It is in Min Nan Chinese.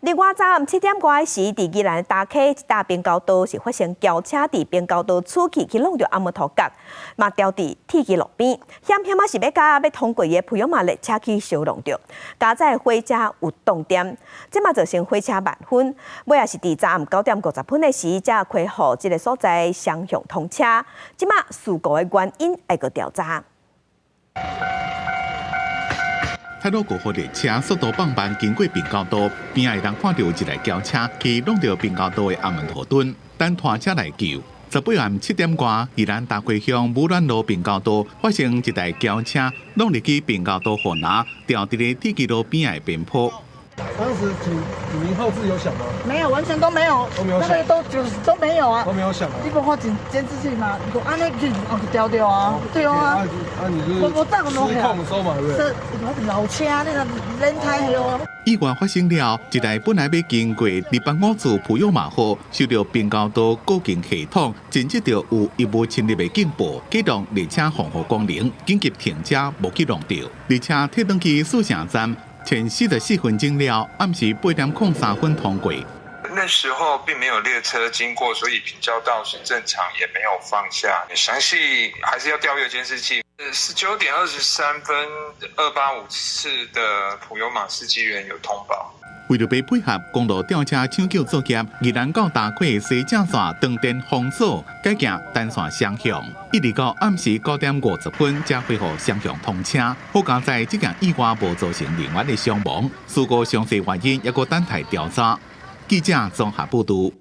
另外，昨暗七點外時，佇宜蘭大溪一搭平交道是發生轎車佇平交道出去去挵著阿門頭角，嘛掉佇鐵枝路邊，險險仔是欲共欲通過的普悠瑪列車去相挵著，加載火車有擋點，這嘛造成火車慢分。尾仔是佇昨暗9點50分的時，才恢復這个所在雙向通車。這馬事故的原因愛閣調查。太魯閣號列車速度放慢，經過平交道，邊仔會當看著有一台轎車去挵著平交道的阿門頭墩，等拖車來救。18暗7點外，宜蘭大溪鄉武鑾路平交道發生一台轎車挵入去平交道護欄，掉佇咧鐵枝路邊仔的邊坡。當時警鳴號誌有響嗎？沒有，完全都沒有，都沒有響，那個都就是都沒有啊，都沒有響啊。你無看監視器嗎？你講按呢去掉掉啊，對啊。啊你是失控收嘛，對不對？這老車那個輪胎哦。意外發生了，一台本來欲經過205次普悠瑪號，受著平交道告警系統偵測著有異物侵入的警報，啟動列車防護功能，緊急停車，無去挵著。列車退轉去四城站，前44分鐘了，暗時8點03分通過。那時候並沒有列車經過，所以平交道是正常，也沒有放下。詳細還是要調閱監視器。19點23分，285次的普悠瑪司機員有通報。為著欲配合公路吊車搶救作業，宜蘭到大溪西正線斷電封鎖，改行單線雙向，一直到暗時9點50分才恢復雙向通車。好佳哉這件意外無造成人員的傷亡，事故詳細原因猶閣等待調查。記者綜合報導。